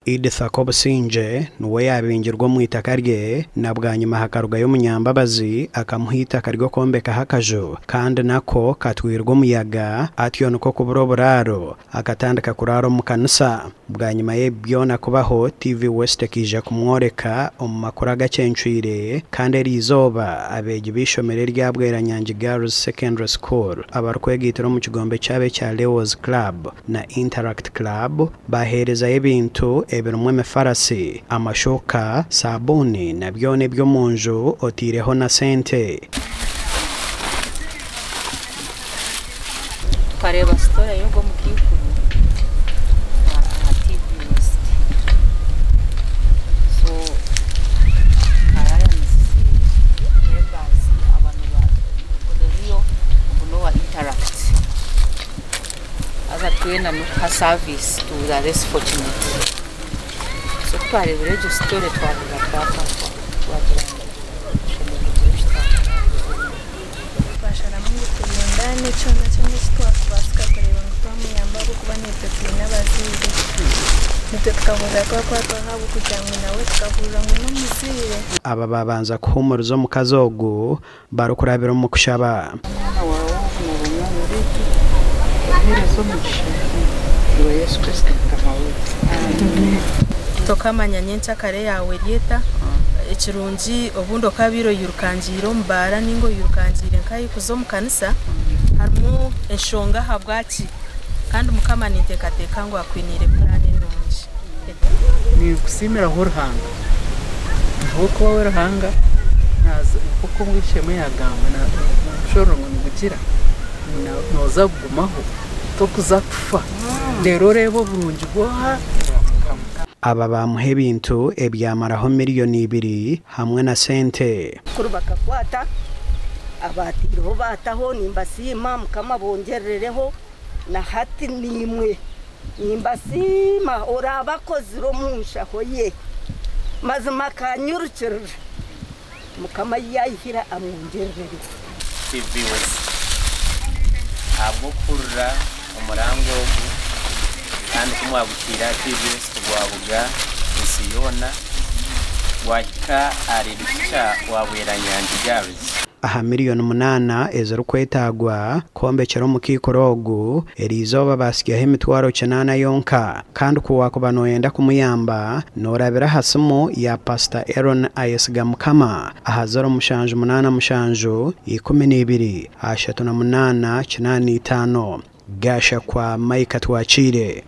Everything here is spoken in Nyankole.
Edith Kobusingye niwe yaabingirwe omu itaka rye na bwanyima hakarugayo Omunyambabazi akamuha eitaka ry'okwombekaho akaju kandi nako katwirwe omuyaga atyo nikwo kubura oburaaro akatandika kuraara omu kanisa. Bwanyima y'ebi byona kubaho, TV West ekaija kumworeka omu makuru agacencwire kandi eriizooba abeegi b'eishomero erya Bweranyangi Girls Secondary School abarikwegaitira omu kigombe kyabo ekya Leos Club na Interact Club Baaheerezayo ebintu ebirimu emifarasi, amashuka, saabuuni na byona eby'omu nju otaireho na sente. Tukareeba sitore y'ogwo omukaikuru aha TV West. So Alliance members aba niba ogu ni Leo ogu n'owa Interact. Haza twena n'okuha service to the less fortunate. So ku twareebire egyo story twahurira twakwatwaho twagira ngu tushemereire kugira eki twakora. Twasharamu ngu turundaane kyona kyona eki twakubaasika kureeba ngu twamuyamba ahabw'okuba naitwe twine abazaire. Naitwe tukahurira twakwatwaho ahabw'okugira ngu nawe tukahurira ngu n'omuzaire. Aba baabanza kuhuumuriza omukazi ogu barikurabira omu kushaba. Omwana waawe ogu na banywani baitu, obaheereze omugisha, ahabwa Yesu Kristo Mukama waitu. Amiina. Tokamanya nyenkyakare yaawe eri eta. Ekirungi obundi okabaire oyirukangiire omu baara ninga oyirukangiire nkahi kuza omu kanisa, harimu enshonga ahabwaki. Kandi Mukama ninteekateeka ngu akwiniire puraani enungi. Ninkusiimiraho Ruhanga ahabw'okuba we Ruhanga nk'oku ow'eishe-emwe yaagamba omushororongo nigugira nooza kugumaho tokuza kufa reero oreebe oburungi bw'oha? Bwa Mukama. Aba baamuha ebintu ebyamaraho miriyoni ibiri hamwe na sente. Kuri bakakwata abaataireho baataho nimbasiima Mukama abongyerereho na hati naimwe Nimbasiima oraabe akozire omu nshaho ye. Mazima akanyirukirira. Mukama ayi yaayihire amwongyerere. TV West ahabw'okuhurira omuranga ogu kandi ku mwagutaire aha TV West gwabuga ensi yoona gwahika ahari Rukica wa Bweranyangi Girls. Aha miriyoni munaana ezirikwetaagwa kwombekyera omukiikuro ogu, eriizooba baatsigaho emitwaro kinaana yonka kandi ku waakuba nooyenda kumuyamba noorabira aha simu ya Pasita Aaron Ayesiga Mukama aha ziro 787 12 38 85. Gashakwa Micah Twakiire.